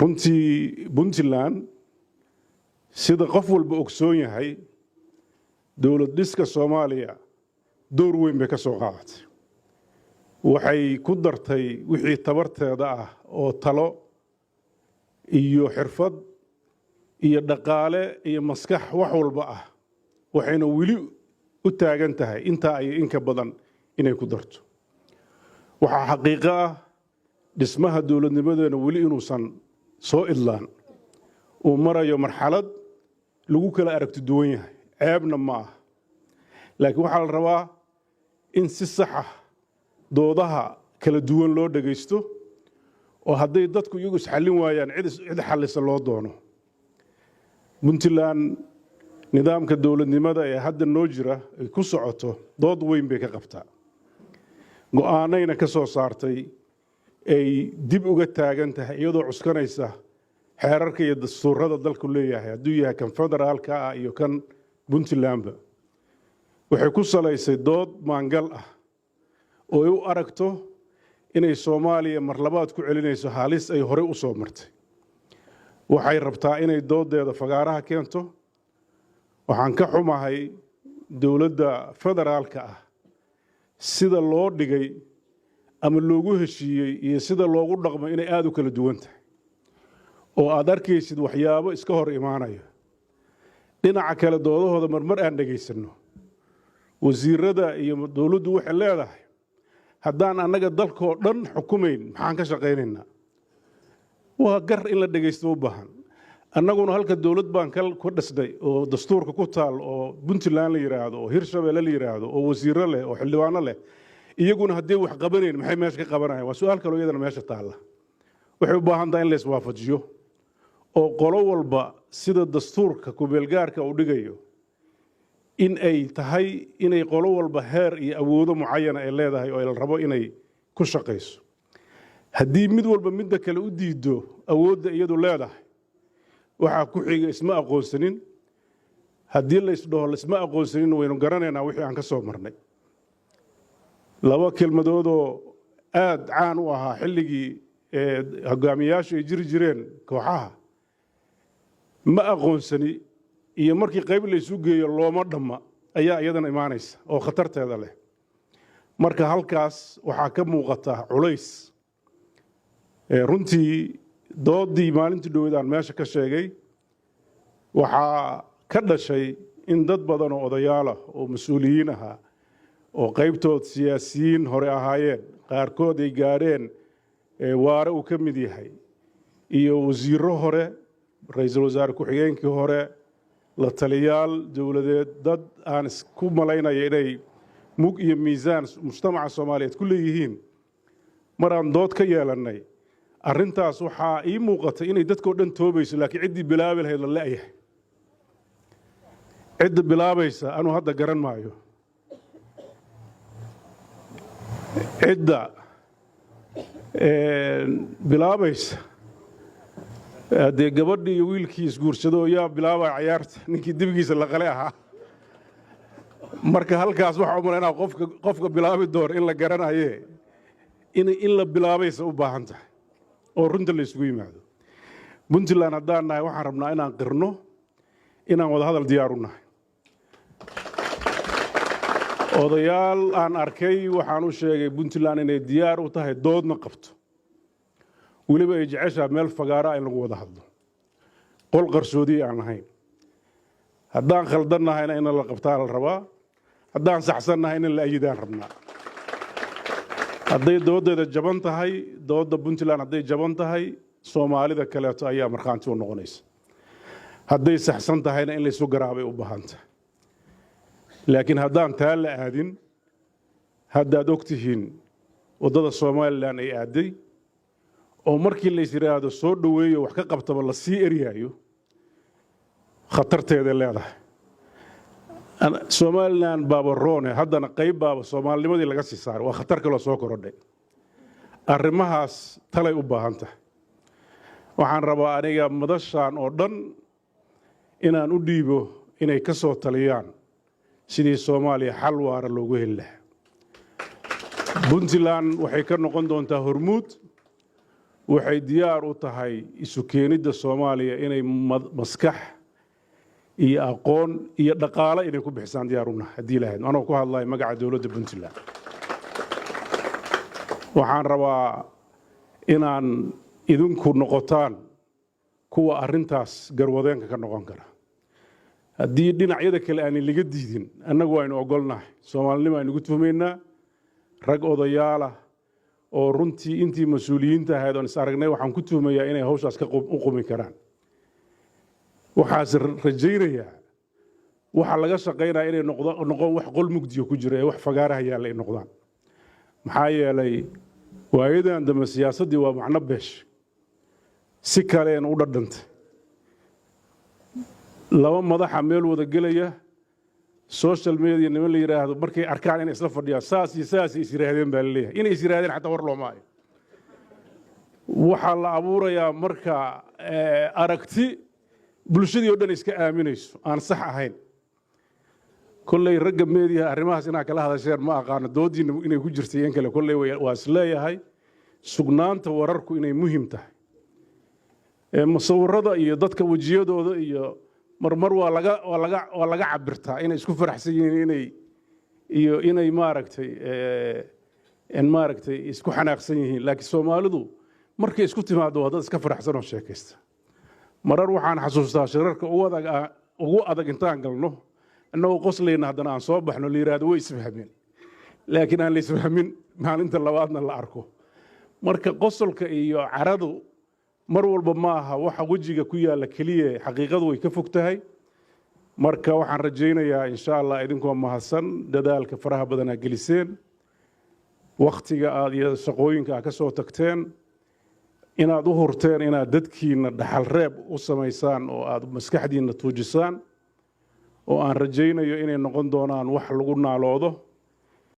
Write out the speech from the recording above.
Runtii Puntland, sida qof walba ogsoon yahay, dowlad dhiska Soomaaliya door weyn bay ka soo qaadatay. Waxay ku dartay wixii tabarteeda ah oo talo iyo xirfad iyo dhaqaale iyo maskax, wax walba ah, waxayna weli u taagan tahay intaa iyo inka badan inay ku darto. Waxaa xaqiiqo ah dhismaha dowladnimadeena weli inuusan soo idlaan, uu marayo marxalad lagu kala aragti duwan yahay. Ceebna ma ah, laakiin waxaa la rabaa in si saxa doodaha kala duwan loo dhegaysto, oo hadday dadku iyagu isxallin waayaan, cid xallisa loo doono. Puntland nidaamka dowladnimada ee hadda noo jira ay ku socoto dood weyn bay ka qabtaa, go'aanayna ka soo saartay ay dib uga taagan tahay, iyadoo cuskanaysa xeerarka iyo dastuurada dalku leeyahay, hadduu yahay kan federaalka ah iyo kan Puntlandba. Waxay ku salaysay dood maangal ah oo ay u aragto inay Soomaaliya mar labaad ku celinayso halis ay horey u soo martay. Waxay rabtaa inay doodeeda fagaaraha keento. Waxaan ka xumahay dowladda federaalka ah sida loo dhigay ama loogu heshiiyey iyo sida loogu dhaqmo inay aada u kala duwan tahay, oo aad arkaysid waxyaabo iska hor imaanaya. Dhinaca kale, doodahooda marmar aan dhegaysanno, wasiirada iyo dowladdu waxay leedahay: "Haddaan annaga dalkoo dhan xukumayn, maxaan ka shaqaynaynaa?" Waa gar in la dhegaysto u baahan. Annaguna halka dowlad baan ku dhisnay oo dastuurka ku taal, oo Puntland la yidhaahdo, oo Hirshabelle la yidhaahdo, oo wasiiro leh oo xildhibaano leh. Iyaguna haddii wax qabanayn, maxay meesha ka qabanayan? Waa su-aal kaloo iyadana meesha taalla. Waxay u baahan tahay in la iswaafajiyo, oo qolo walba sida dastuurka kumeelgaarka uu dhigayo in ay tahay inay qolo walba heer iyo awoodo mucayana ay leedahay oo la rabo inay ku shaqayso. Haddii mid walba midda kale u diido awoodda iyadu leedahay, waxaa ku xiga isma aqoonsanin. Haddii la isdhaho laisma aqoonsanin, waynu garanaynaa wixii aan ka soo marnay. Laba kelmadoodoo aad caan u ahaa xilligii hogaamiyayaashu ay jiri jireen kooxaha: "Ma aqoonsani" iyo "markii qayb la isu geeyo looma dhamma" ayaa iyadana imaanaysa oo khatarteeda leh. Marka halkaas waxaa ka muuqata culays. Runtii doodii maalintii dhoweed aan meesha ka sheegay waxaa ka dhashay in dad badan oo odayaalah oo mas-uuliyiin ahaa, oo qaybtood siyaasiyiin hore ahaayeen, qaarkood ay gaadheen waare uu ka mid yahay, iyo wasiirro hore, ra-iisul wasaare ku-xigeenkii hore, la taliyaal dowladeed, dad aan isku malaynaya inay mug iyo miisaan mujtamaca Soomaaliyeed ku leeyihiin, mar aan dood ka yeelannay arrintaas, waxaa ii muuqatay inay dadkao dhan toobayso, laakiin ciddii bilaabi lahayd la le'yahay. Cidda bilaabaysa anuu hadda garan maayo. Cidda bilaabaysa dee gabadhii iyo wiilkii isguursado yaa bilaabaya cayaarta, ninkii dibigiisa la qale ahaa. Marka halkaas waxaa u malaynaa qofka bilaabi doona in la garanaye, in la bilaabaysa u baahan tahay oo runta la isugu yimaado. Puntland haddaan nahay, waxaan rabnaa inaan qirno inaan wadahadal diyaar u nahay. Odayaal aan arkay waxaan u sheegay Puntland inay diyaar u tahay, doodna qabto, weliba ay jeceshaha meel fagaaraa in lagu wada hadlo, qol qarsoodiya aan lahayn. Haddaan khaldan nahayna in la qabtaa la rabaa, haddaan saxsan nahay in la ayidaan rabnaa. Hadday doodeeda jaban tahay, doodda Puntland hadday jaban tahay, Soomaalida kaleeto ayaa markhaanti u noqonaysa. Hadday saxsan tahayna, in laysu garaabay u baahan tahay. Laakiin haddaan taa la aadin, haddaad og tihiin waddada Somaliland ay aadday, oo markii lays yidhaahdo soo dhoweeyo wax ka qabtaba la sii eryaayo, khatarteeday leedahay. Somaliland baaba roone, haddana qayb baaba soomaalinimadii laga sii saaray. Waa khatar kaloo soo korodhay. Arrimahaas talay u baahan tahay. Waxaan rabaa aniga madashaan oo dhan inaan u dhiibo inay ka soo taliyaan sidii Soomaaliya xal waara loogu heli lahaa. Puntland waxay ka noqon doontaa hormuud. Waxay diyaar u tahay isu keenidda Soomaaliya inay maskax iyo aqoon iyo dhaqaale inay ku bixisaan diyaar u nahay, haddii lahayd. Anoo ku hadlaya magaca dowladda Puntland, waxaan rabaa inaan idinku noqotaan kuwa arrintaas garwadeenka ka noqon kara. Haddii dhinacyada kale aanay laga diidin, annagu aynu ogolnahay, Soomaalinimo aynugu tuhmaynaa. Rag odayaalah oo runtii intii mas-uuliyiinta ahayd oon is aragnay, waxaan ku tuhmayaa inay hawshaas ka u qumi karaan. Waxaase rajaynayaa waxa laga shaqaynaya inay noqon wax qol mugdiya ku jira ee wax fagaaraha yaalla ay noqdaan, maxaa yeelay waayadan dambe siyaasaddii waa macno beesh, si kaleena u dhadhantay. Laba madaxa meel wada gelaya, social media niman la yidhaahdo markay arkaan inay isla fadhiyaan, saas iyo saas is yidhaahdeen baa laleeyahay. Inay is yidhahdeen xataa war looma hayo. Waxaa la abuurayaa marka aragti bulshadii o dhan iska aaminayso aan sax ahayn. Kolley ragga meediyaha arrimahaas inaad kala hadasheen ma aqaano, doodiina inay ku jirtay in kale. Kolley waa is leeyahay sugnaanta wararku inay muhiim tahay. Musawirada iyo dadka wejiyadooda iyo marmar waa laga cabirtaa inay isku faraxsan yihiin inay iyo inay maaragtay isku xanaaqsan yihiin. Laakiin Soomaalidu markay isku timaado waa dad iska faraxsan oo sheekaysta. Marar waxaan xasuustaa shirarka ugu adag intaan galno innagoo qoslayna, haddana aan soo baxno, la yidhaahdo way isfahmeen, laakiin aan la isfahmin maalinta labaadna la arko. Marka qosolka iyo caradu mar walba ma aha waxa wejiga ku yaalla keliya, xaqiiqadu way ka fog tahay. Marka waxaan rajaynayaa, insha Allah, idinkoo mahadsan dadaalka faraha badan aa geliseen, wakhtiga aad iyo shaqooyinka aad ka soo tagteen, inaad u hurteen inaad dadkiinna dhaxal reeb u samaysaan oo aad maskaxdiinna tuujisaan, oo aan rajaynayo inay noqon doonaan wax lagu naaloodo.